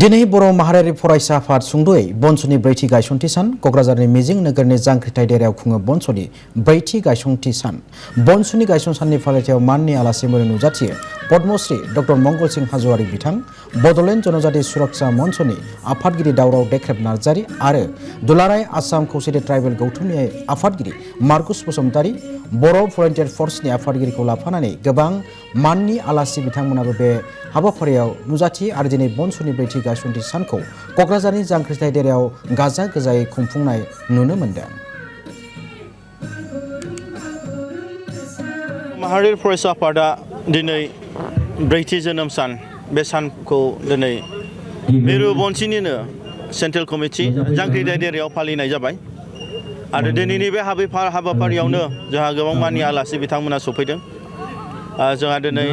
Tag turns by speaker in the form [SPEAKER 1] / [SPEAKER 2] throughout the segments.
[SPEAKER 1] दिनै बर' माहारियारि फरायसा आफाद सुंद'यै बनस'नि ब्रैथि गायसनथि सान क'क्राझारनि मिजिं नोगोरनि जांख्रिथाय देरायाव खुङो बनस'नि ब्रैथि गायसनथि सान बनस'नि गायसन साननि फालिथायाव माननि आलासि महरै नुजाथियो पद्मश्री डक्टर मंगल सिंह हाज'वारि बिथां बड'लेण्ड जनजाति सुरक्षा मन्चनि आफादगिरि दावराव देख्रेब नार्जारि आरो दुलाराय आसाम खौसेथि ट्राइबेल गौथुमनि आफादगिरि मार्कुस बसुमतारि बर' भलन्टियार फर्सनि आफादगिरिखौ लाफानानै गोबां माननि आलासि बिथांमोनाबो बे हाबाफारियाव नुजाथियो आरो दिनै बनस'नि ब्रैथि गायसनथि सानखौ क'क्राझारनि जांख्रिथाय देरायाव गाजा गोजायै खुंफुंनाय नुनो मोन्दों।
[SPEAKER 2] माहारियारि फरायसा आफादा दिनै ब्रैथि जोनोम सान बे सानखौ दिनै मिरु बनस'निनो सेन्ट्रेल कमिटि जांख्रिथाय देरायाव फालिनाय जाबाय आरो दिनैनि बे हाबाफारियावनो जोंहा गोबां माननि आलासि बिथांमोना सफैदों। जोंहा दिनै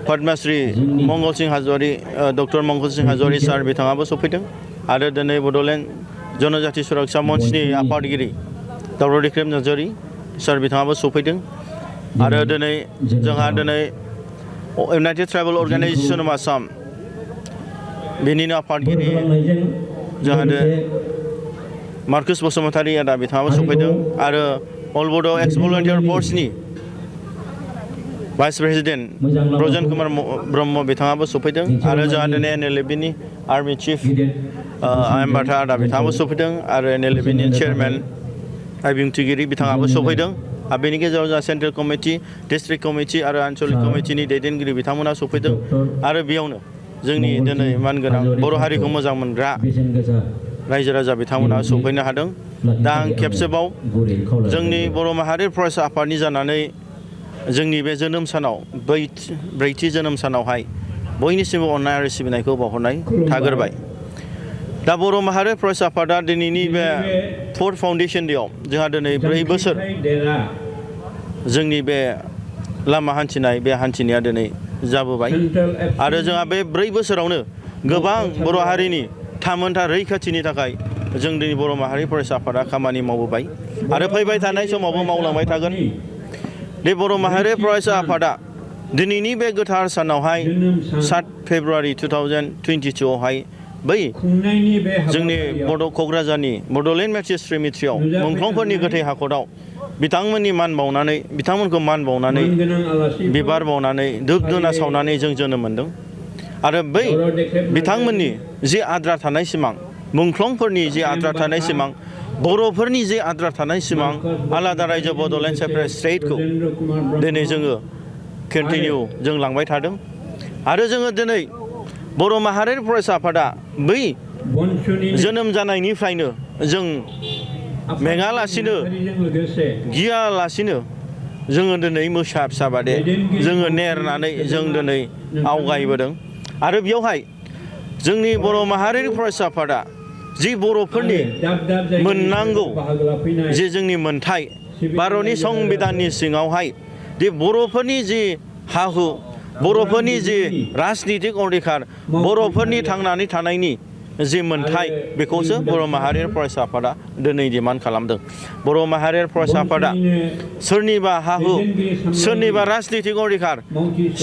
[SPEAKER 2] पद्मश्री मंगल सिंह हाज'वारि डक्टर मंगल सिंह हाज'वारि सार बिथाङाबो सफैदों आरो दिनै बड'लेण्ड जनजाति सुरक्षा मन्चनि आफादगिरि दावराव देख्रेब नार्जारि सार बिथाङाबो सफैदों आरो दिनै जोंहा दिनै United tribal organisation of Assam बेनिनो आफादगिरि जोंहा मार्कुस बसुमतारि आदा बिथाङाबो सफैदों आरो अल बड' एक्स भलन्टियार फर्सनि भाइस प्रेसिडेन्ट ब्रजेन कुमार ब्रह्म बिथाङाबो सफैदों आरो जोंहा दिनै NLFBनि आर्मि चिफ आयेमबाथा आदा बिथाङाबो सफैदों आरो NLFBनि चेयारमेन बिबुंथिगिरि बिथाङाबो सफैदों आरो बेनि गेजेराव जोंहा सेन्ट्रेल कमिटि डिस्ट्रिक्ट कमिटि आरो आन्चलिक कमिटिनि दैदेनगिरि बिथांमोना सफैदों आरो बेयावनो जोंनि दिनै मानगोनां बर' हारिखौ मोजां मोनग्रा रायजो राजा बिथांमोना सफैनो हादों। दा आं खेबसेबाव जोंनि बर' माहारि फरायसा आफादनि जानानै जोंनि बे जोनोम सानाव ब्रैथि जोनोम सानावहाय बयनिसिमबो अननाय आरो सिबिनायखौ बावहरनाय थाग्रोबाय। दा बर' माहारि फरायसा आफादा दिनैनि बे फर्थ फाउन्डेसन डेआव जोंहा दिनै 4 बोसोर जोंनि बे लामा हान्थिनाय बे हान्थिनाया दिनै जाबोबाय आरो जोंहा बे 4 बोसोरावनो गोबां बर' हारिनि थामोनथा रैखाथिनि थाखाय जों दिनै बर' माहारि फरायसा आफादा खामानि मावबोबाय आरो फैबाय थानाय समावबो मावलांबाय थागोन। बे बर' माहारि फरायसा आफादा दिनैनि बे गोथार सानावहाय 7 फेब्रुवारि 2022 आवहाय बै जोंनि क'क्राझारनि बड'लेण्ड मेट्रिक मिट्रियाव मुंख्लंफोरनि गोथै हाखराव बिथांमोनखौ मान बावनानै बिबार बावनानै धुप धुना सावनानै जों जोनोम मोन्दों आरो बै बिथांमोननि जि आद्रा थानाय सिमां मुंख्लंफोरनि जि आद्रा थानाय सिमां बर'फोरनि जे आद्रा थानाय सिमां आलादा रायजो बड'लेण्ड सेपारेट स्टेटखौ दिनै जोङो कन्टिनिउ जों लांबाय थादों आरो जोङो दिनै बर' माहारियारि फरायसा आफादा बै जोनोम जानायनिफ्रायनो जों मेङालासिनो गियालासिनो जोङो दिनै मोसा फिसा बादे जोङो नेरनानै जों दिनै आवगायबोदों आरो बेयावहाय जोंनि बर' माहारियारि फरायसा आफादा जि बर'फोरनि मोननांगौ जे जोंनि मोनथाय भारतनि संबिधाननि सिङावहाय दि बर'फोरनि जि हा-हु बर'फोरनि जि राजनितिक अधिकार बर'फोरनि थांनानै थानायनि जि मोनथाय बेखौसो बर' माहारियारि फरायसा आफादा दिनै डिमान्ड खालामदों। बर' माहारियारि फरायसा आफादा सोरनिबा हा-हु सोरनिबा राजनितिक अधिकार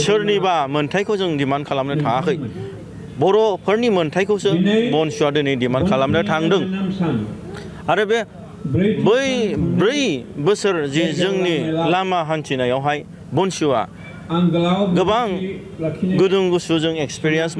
[SPEAKER 2] सोरनिबा मोनथायखौ जों डिमान्ड खालामनो थाङाखै बर'फोरनि मोनथायखौसो बनस'आ दिनै डिमान्ड खालामनो थांदों आरो बे 4 बोसोर जि जोंनि लामा हान्थिनायावहाय बनस'आ गोबां गुदुं गुसु जों एक्सपिरियेन्स